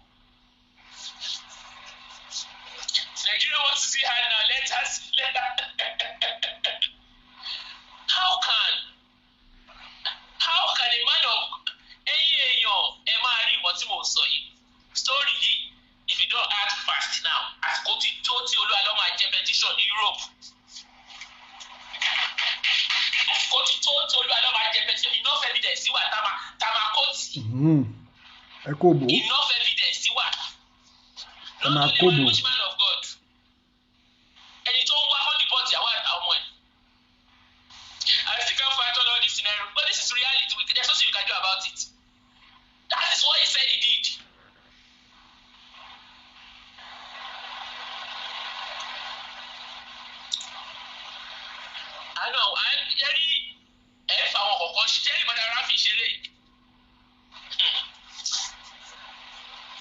Nigeria want to see her now, let her see, let her. How can a man of, ẹ̀yin èèyàn, ẹ máa rí ìwọ tí mò ń sọ yìí, story yìí, if you don't act fast now, àsìkò ti tó tí Olúwalọ máa jẹ petition ní Europe. Àsìkò ti tó tí Olúwalọ máa jẹ petition. Enough evidence wà tá máa kó tì. Ẹ kó bò ó. Enough evidence wà. Ẹ máa Not kó only bò. one which man of God, ẹni tó ń wá fún deport ìyàwó àtàwọn ọmọ ẹ̀. I still can't fight all this scenario, but this is reality. There's nothing you can do about it. That is what he said he did. I know. I rí ẹ fa àwọn kọ̀ọ̀kan ṣiṣẹ́ ìbọn ara fi ṣeré.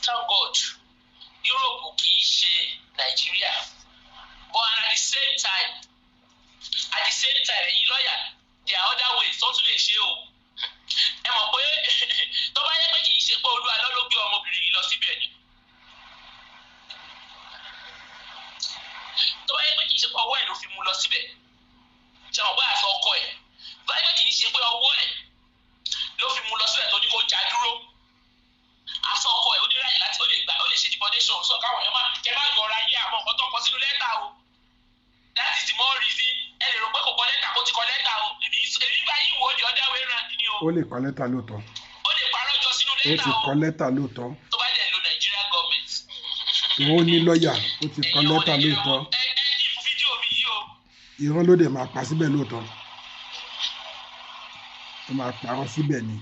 Thank God, Europe kì í ṣe Nàìjíríà. But at the same time, ẹ̀yin lọ́yà, there are other ways tó tún lè ṣe o. Ẹ mọ̀ pé tó bá yẹ pé kì í ṣe pé Olúwalọ ló gbé ọmọbìnrin yìí lọ síbẹ̀ ni. Tó bá yẹ pé kì í ṣe pé ọwọ́ ẹ̀ ló fi mú lọ síbẹ̀. Ṣé mọ̀ pé àṣọ ọkọ ẹ̀? Tó bá yẹ pé kì í ṣe pé ọwọ́ ẹ̀ ló fi mú lọ síbẹ̀ tó ní kó já dúró. Aṣọ ọkọ ẹ̀, ó ní ráyè láti ó lè gbà, ó lè ṣe deportation, sọ káwọn èèyàn má kẹ má yọra yé àwọn nǹkan tó kọ sínú lẹ́tà o. That is the more reason ẹ lè rò pé kò kọ lẹ́tà, kó ti kọ lẹ́tà o. Èmi bá yín wò ó the other way round ni o. Ó lè kọ lẹ́tà lóòótọ́. Ó lè parọ́ jọ sínú Ó lẹ́tà ti o. kọ lẹ́tà lóòótọ́. Tó bá dẹ̀ lo Nigeria government. Ó ní lọ́ọ̀yà, ó ti kọ Ẹ̀yin ọmọ lẹ́tà Nàìjíríà, lóòótọ́. ẹ ní fún fídíò mi yìí o. Irọ́ ló dẹ̀ máa pa síbẹ̀ lóòótọ́. Ó máa parọ́ síbẹ̀ ni.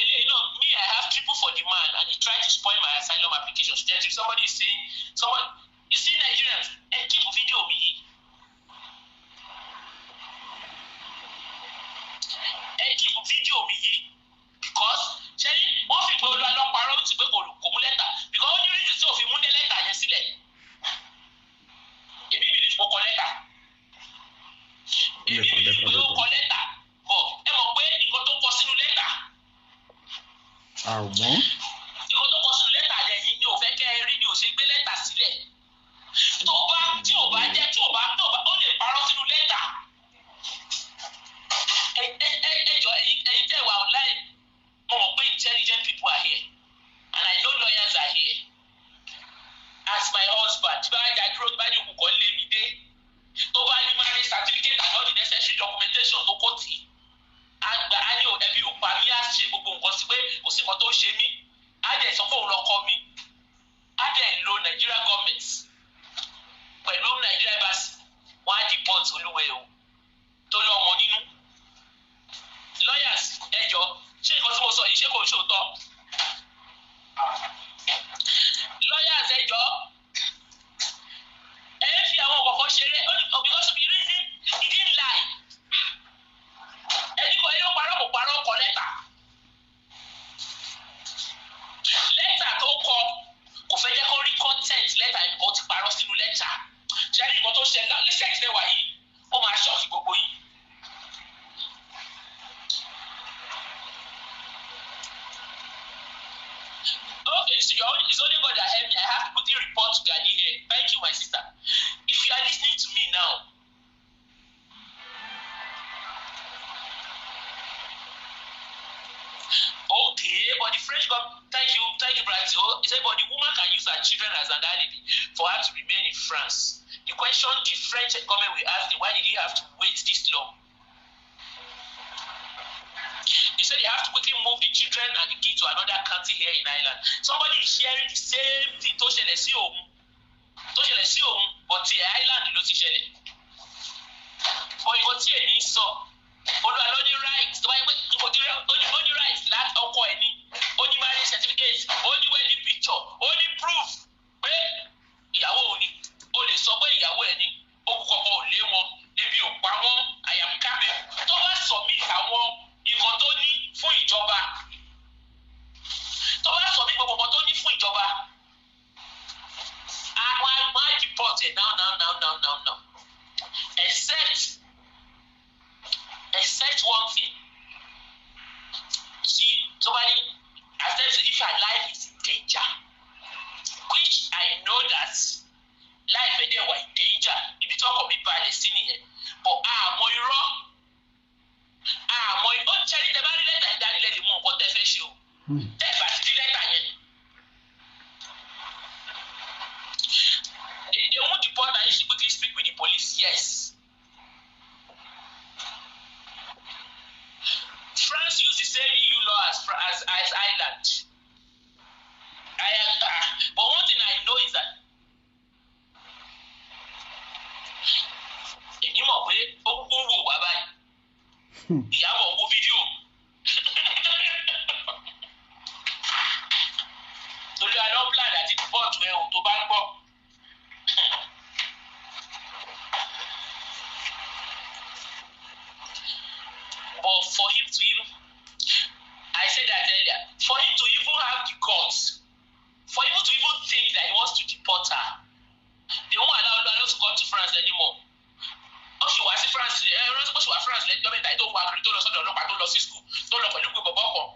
Eléyìí náà, me, I have triple for the man and he tried to spoil my asylum application. If somebody is saying, someone, you see Nigerians, ẹ keep fídíò mi yìí. Ẹ keep fídíò mi yìí because ṣé wọ́n fi pé Olúwalọ parọ́ ti pé kò mú lẹ́tà, because ó ní reason tí ò fi mú lẹ́tà yẹn sílẹ̀. Èmi believe kò kọ lẹ́tà. Ó lè Èmi kọ believe lẹ́tà pé ó lóòótọ́. kọ lẹ́tà, but ẹ mọ̀ pé nǹkan tó kọ sínú lẹ́tà, Àmọ́ nǹkan tó kọ sínú lẹ́tà yẹn yìí ni ò fẹ́ kẹ́ ẹ rí ni ò ṣe gbé lẹ́tà sílẹ̀. Tó bá tí ò bá jẹ́ tí ò bá ó lè parọ́ sínú lẹ́tà. Ẹ jọ, ẹ̀yin tẹ́ wà online, mo mọ̀ pé intelligent people are here and I know lawyers are here. As my husband, tí bá jà dúró, tí bá ní òkú kan lé mi dé, tó bá ní marriage certificate and all the necessary documentation tó kó tì í, á gba, á ní ẹbí ò pa mí, á ṣe gbogbo nǹkan sí pé kò sí nǹkan tó ń ṣe mí, á dẹ̀ sọ fóun lọ́kọ mi, á dẹ̀ lo Nigeria government pẹ̀lú Nigeria embassy, wọ́n á deport olúwẹ̀ o tó lọ́mọ nínú. Lawyers, ẹ jọ, ṣé nǹkan tí mo sọ yìí, ṣé kò ń ṣòótọ́? Lawyers, ẹ jọ, ẹ ń fi àwọn kọ̀ọ̀kan ṣeré because the reason he didn't lie, ẹni kò ẹni ó parọ́, kò parọ́, kọ lẹ́tà. Lẹ́tà tó kọ, kò fẹ́ jẹ́ kó rí content lẹ́tà yẹn kó ti parọ́ sínú lẹ́tà. Ṣé ẹni nǹkan tó ṣẹlẹ̀ lẹ́sẹ̀ ìṣẹ̀ wà yìí, ó máa shock gbogbo yín. Okay, so it's only God that help me. I have to put in report to Gadi here. Thank you, my sister. If you are listening to me now, okay, but the French government, thank you, Brad. He said, but the woman can use her children as an alibi for her to remain in France. The question the French government will ask is, why did he have to wait this long? He said you have to quickly move the children and the kids to another county here in Ireland. Somebody is sharing the same thing tó ṣẹlẹ̀ sí òun, tó ṣẹlẹ̀ sí òun, but ti Ireland ló ti ṣẹlẹ̀. But ìwọ tí èmi ń sọ, Olúwa ló ní right tó bá yẹ pé ó ní right láti ọkọ ẹ̀ ní, ó ní marriage certificate, ó ní wedding picture, ó ní proof pé ìyàwó òun ni. Ó lè sọ pé ìyàwó ẹ̀ ni, ó kú kọ̀ọ̀kan ò lé wọn, ebi ò pa wọ́n, I am capable. Tó bá submit àwọn nǹkan tó ní fún ìjọba, tó bá submit gbogbo nǹkan tó ní fún ìjọba, àwọn á deport ẹ̀ now now now now now now, except one thing. See, somebody except if her life is in danger, which I know that life ẹ̀ dẹ̀ wà in danger, ibi tí ọkọ̀ mi balẹ̀ sí nìyẹn, but àmọ́ irọ́, àmọ́ ó ṣẹ́ni tẹ bá rí lẹ́tà yẹn dání lẹ́lẹ̀ mú nǹkan tẹ́ fẹ́ ṣe o, tẹ́ bá ti rí lẹ́tà yẹn. They won't deport her if she quickly speak with the police. Yes. France used the same EU law as Ireland. But one thing I know is that èmi mọ̀ pé ó kúkú ń wò wá báyìí. Ìyábọ̀ ń wo fídíò. Torí alọ́ plan àti deport ẹ̀ o tó bá ń gbọ́. But for him to even, I said that earlier, for him to even have the guts, for him to even think that he wants to deport her, they won't allow Oluwalo to come to France anymore. Ó sì wá sí France, ẹ rántí ó sì wá France lẹ́jọ́ mẹ́ta tó wá kiri, tó lọ sọ́dọ̀ ọlọ́pàá, tó lọ sí school, tó lọ pẹ̀lú pé bọ̀bọ̀ kan.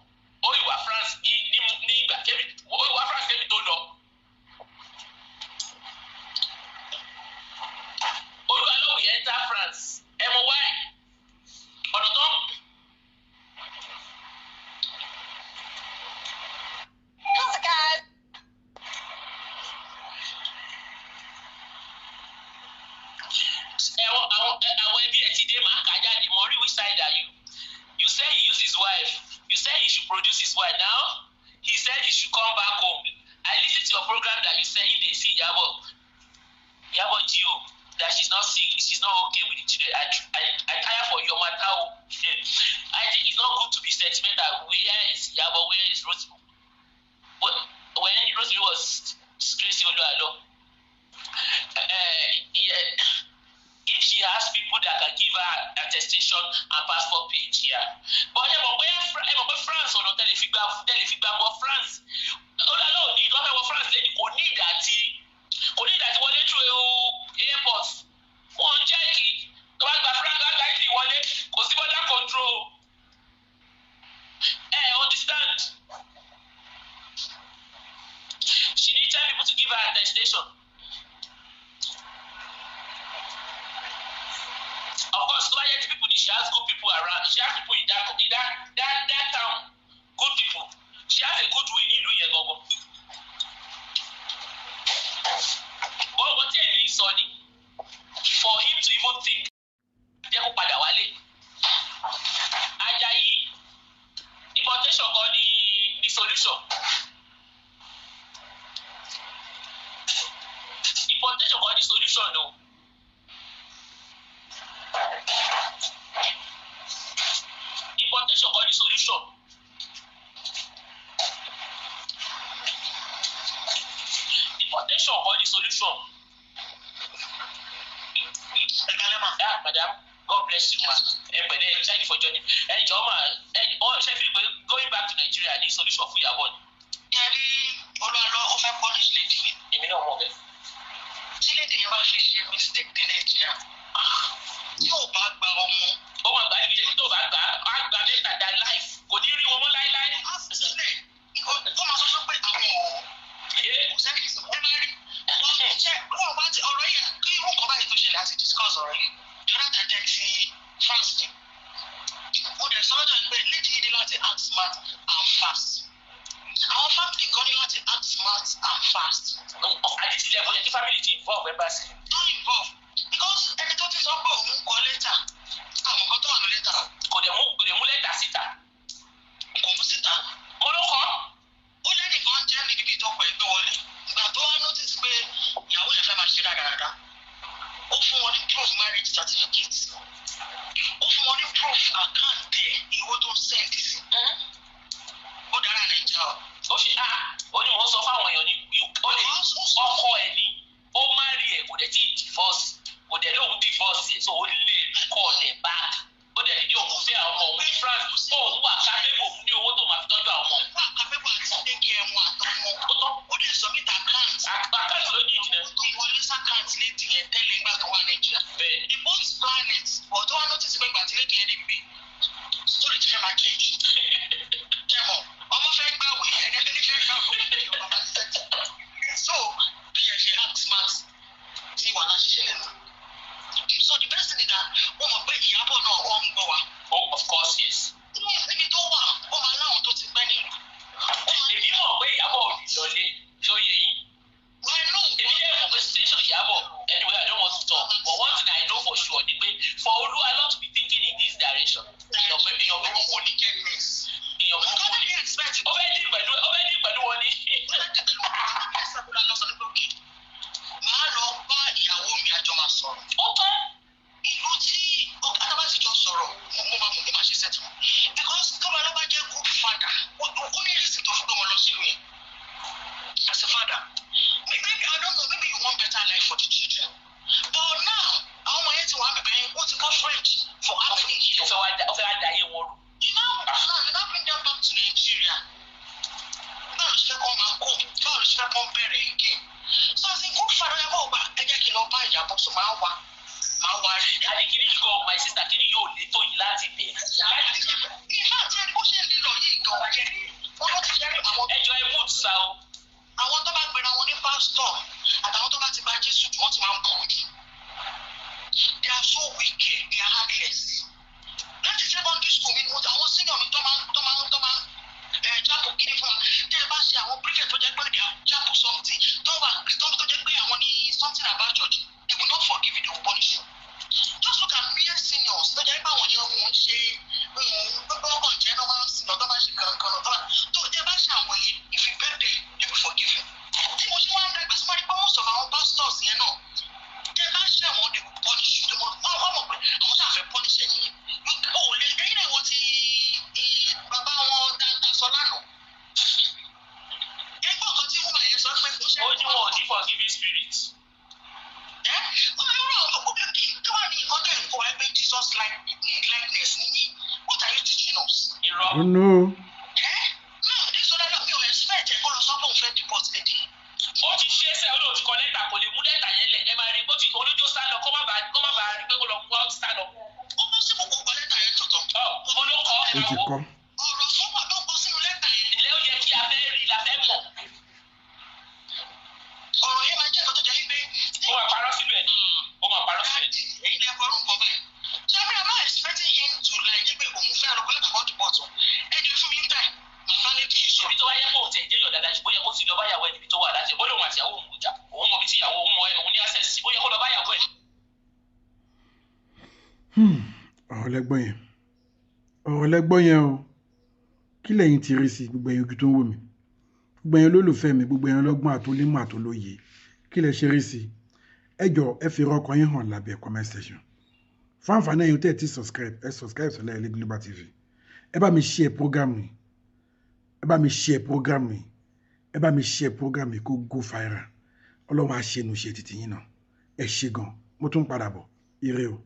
Ó ìwà France ní ìgbà kẹ́mi, ó ìwà France kẹ́mi tó lọ. Oluwalo will enter France. Ẹ mọ why? Ọ̀nà tó ń. How's it, guys? Ẹ̀wọ̀n àwọn ẹbí ẹ̀ ti dé, máa kà á jáde. Mo rí, which side are you? You say he use his wife. You say he should produce his wife. Now he said he should come back home. I listen to your program that you say if they see Iyabo Gio, that she's not sick, she's not okay with the children. I tire for your matter o. I think it's not good to be sentimental. Where is Iyabo? Where is Rose? When Rosemary was disgracing Oluwalo, yeah, if she has people that can give her attestation and passport page, yeah. But ẹ mọ̀ pé France, ọ̀nà tẹ́lẹ̀ fi gba wọ France, Olúwalọ́ ò ní ìdí wọ́n fẹ́ wọ France lẹ́nu, kò ní ìdí àti wọlé through airport. Wọ́n check tó bá gba France, bá gba Italy wọlé, kò sí border control. Ẹ understand? She need 10 people to give her attestation. Of course, tó bá yẹ ti people ni, she has good people around. She has people in that town, good people. She has a good will nílùú yẹn gangan. Bọ́ọ̀bọ̀ tí èmi ń sọ ni, for him to even think, jẹ́ kó padà wálé. Ajayi, deportation kọ́ ni solution. Deportation kọ́ ni solution o. Deportation kọ́ ni solution. Deportation kọ́ ni solution. Ah, madam, God bless you, ma. Ẹ pẹ̀lẹ́, thank you for joining. Ẹ jọ̀ọ́ ma, ẹ ọ ṣe fi pé going back to Nigeria ní solution fún Ìyábọ̀ ni? Kẹrí Olúwalọ, ó fẹ́ punish lady yẹn. Èmi náà mọ̀ bẹ́ẹ̀. Tí lady yẹn bá fi ṣe mistake dé Nàìjíríà, tí ò bá gba ọmọ, Ó máa gbà níbi tó bá gbà á gbà later than life. Kò ní rí wọn mọ́ láéláé. Á sílẹ̀, ó máa sọ fún pé àwọn ò kò sẹ́ni sọ ẹ máa rí. Ṣé wọ́n bá ti ọ̀rọ̀ yẹn kí irú nǹkan báyìí tó ṣẹlẹ̀, àti discuss ọ̀rọ̀ yìí Jonathan jẹ́ ti France ni. Mo dẹ̀ sọ lọ́jọ́ yìí pé lady yìí ní láti act smart and fast. Àwọn family kan ní láti act smart and fast. At this level, yẹ kí family ti involve embassy. Don't involve, because ẹni tó ti sọ pé òun kọ lẹ́tà, àwọn nǹkan tó wà ní lẹ́tà. Kò dẹ̀ mú lẹ́tà síta. Síta. Mo ló kọ́. Ó lẹ́nìkan jẹ́ níbi tọkọ ẹ̀ gbé wọlé. Ìgbà tó wá notice pé ìyàwó yẹn fẹ́ máa ṣe rádaràda, ó fún wọn ní proof marriage certificate, ó fún wọn ní proof account ẹ̀, ìwé tó ń send sí. Ó dára Nàìjíríà o. Ó ṣe, ah, ó ní mò ń sọ fáwọn èèyàn ní ó lè ọkọ ẹ̀ ní ó marry ẹ̀, kò dẹ̀ tí ì divorce, kò dẹ̀ lóun divorce ẹ̀, so ó lè call ẹ̀ back. Ó dẹ̀ ní òun fẹ́ àwọn ọmọ òun ní France, òun wà capable, òun ní owó tó máa fi tọ́jú àwọn ọmọ òun. Wà capable àti take care wọn àtọmọ. Ó tán. Ó dẹ̀ submit account. Account ló ní ìjìnlẹ̀. Tó wọlé sí account lady yẹn tẹ́lẹ̀ nígbà tó wà Nàìjíríà. Bẹ́ẹ̀. They both plan it, but tó wá notice pé ìgbà tí lady yẹn débi, story ti fẹ́ máa change. Kẹ́mọ̀, ọmọ fẹ́ gbàwé, ẹni ẹni fẹ́ gbàwé, ọmọ bá ti sẹ́tì. So bí ẹ ṣe act smart tí wàhálà ṣiṣẹ́ lẹ́nu. So the best thing is that wọ́n mọ̀ pé Ìyábọ̀ náà, ó ń gbọ́ wa. Oh, of course, yes. Níbi tó wà, ó máa láwọn tó ti pẹ́ nílùú. Ó máa Èmi mọ̀ pé Ìyábọ̀ ò lè lọlé tó yẹ yín. Wọ́n náà. Èmi dẹ̀ mọ̀ pé situation Ìyábọ̀, anyway, I don't want to talk, but one thing I know for sure ni pé for Olúwa not to be thinking in this direction, èèyàn burúkú ni. Wickedness. Èèyàn burúkú ni. Expect Ó fẹ́ dì pẹ̀lú wọn ni. Màá lọ bá ìyàwó mi, àjọ máa sọ̀rọ̀. Ó tán. Ìlú tí ọ̀gá bá ti jọ sọ̀rọ̀, mo máa mọ̀ bí màá ṣe settle. Because tó bá lọ́ bá jẹ́ good father, ó ní reason tó fi gbé wọn lọ sílùú yẹn. As a father, maybe, I don't know, maybe you want better life for the children. But now, àwọn ọmọ yẹn ti wà bẹ̀bẹ̀, wọ́n ti kọ́ French for how many Ó years? fẹ́ wá da ó fẹ́ wá da ayé wọn rú. You now bring them back to Nigeria. Báwo ló ṣe fẹ́ kọ́ máa kó? Báwo ló ṣe fẹ́ kọ́ bẹ̀rẹ̀ again? So as a good father, ẹ bá wò gbà, ẹ jẹ́ kí n lọ bá Ìyàbọ̀, so máa wá rí. Àní kìíní yìí gan, my sister, kìíní yóò lè tó yìí láti bẹ̀rẹ̀. In fact, ẹni bó ṣe ń lè lọ yìí gan, wọ́n ló ti jẹ́ àwọn Ẹjọ́ ẹ mú sa o. àwọn tó bá gbéra wọn ní pásítọ̀ àtàwọn tó bá ti gba Jésù jù, wọ́n ti máa ń burú jù. They are so wicked, they are heartless. Láti secondary school mi, mo àwọn senior mi tó máa ń jápò kiri fún wa. Tẹ́ ẹ bá ṣe àwọn prefect tó jẹ́ pé they are jápò something tó wà tó jẹ́ pé àwọn ní something about church, they will not forgive you, they will punish you. Just look at mere seniors tó jẹ́ pé àwọn yẹn wọ́n ń ṣe gbogbo ọkọ̀ jẹ́ normal senior tó bá ṣe kankan tó bá tó tẹ́ bá ṣe àwọn yẹn, if you beg them, they will forgive you. Tí mo ṣe wá ń dàgbà sí, wọ́n rí pé most of àwọn pastors yẹn náà, tẹ́ bá ṣe àwọn, they will punish you. They will, wọ́n mọ̀ pé àwọn ṣàfẹ́ punish ẹ̀ nìyẹn. O ò lè ẹ̀yin náà wo ti bàbá wọn dáadáa sọ lánàá. Ẹgbọ́n kan tí woman yẹn sọ pé kò ṣe Ó ní wọn ò ní forgiving spirit. Ẹ́ wọ́n máa ń rọ àwọn òkú kí kí wọ́n ní nǹkan tẹ̀ ń kọ́ ẹ pé Jesus like likeness ní. What are you teaching us? Irọ́. Oh no. Ẹ́ now this other, mi ò expect ẹ̀ kó lọ sọ pé òun fẹ́ deport lady. Ó ti ṣe é sẹ́, ó lóun ti kọ lẹ́tà, kò lè mú lẹ́tà yẹn lẹ̀. Ẹ máa rí bó ti olójó sá lọ, kó má bàa rí pé kó lọ mú wá sá lọ. Ó bọ́ sí kòkó kọ lẹ́tà yẹn tuntun. Ọ mo ló kọ́ ẹ Ó máa ti wò. kọ́. Ọ̀rọ̀ tó wà tó kọ sínú lẹ́tà yẹn. Ilé ó yẹ kí a fẹ́ rí la fẹ́ mọ̀. Ọ̀rọ̀ yẹn máa jẹ́ nǹkan tó jẹ́ wípé Ó máa parọ́ síbẹ̀ ni, ó máa parọ́ síbẹ̀ ni. Èyí lè kọrú nǹkan báyìí. So I mean, I'm not expecting him to like pé òun fẹ́ lọ kọ lẹ́tà kan deport o. Ẹ jẹ́ fún mi ní time, màá bá lady yìí sọ̀rọ̀. Ibi tó wá yẹ kó o tẹ̀ jẹ́ yọ̀ dáadáa, bóyá kó ti lọ báyàwó ẹ̀ níbi tó wà láti ó lóun àti ìyàwó òun kò jà, òun mọ ibi tí ìyàwó òun mọ, òun ní access sí, bóyá kó lọ báyàwó ẹ̀. Ọ̀rọ̀ lẹ́gbọ́n yẹn, ọ̀rọ̀ lẹ́gbọ́n yẹn o. Kí lẹ́yìn ti rí sí? Gbogbo ẹ̀yin ojú tó ń wò mí, gbogbo ẹ̀yin olólùfẹ́ mi, gbogbo ẹ̀yin ọlọ́gbọ́n àtolímọ̀ àtolóye, kí lẹ ṣe rí sí? Ẹ jọ, ẹ fi ọkàn yín hàn lábẹ́ comment section. Fún àǹfààní ẹ̀yin tẹ́ ẹ ti subscribe, ẹ subscribe sọ́lá Ilé Global TV. Ẹ bá mi share program yìí, ẹ bá mi share program yìí, ẹ bá mi share program yìí kó go viral. Ọlọ́run á ṣe nu ṣe títí yín náà. Ẹ ṣe gan, mo tún padà bọ̀. Ire o.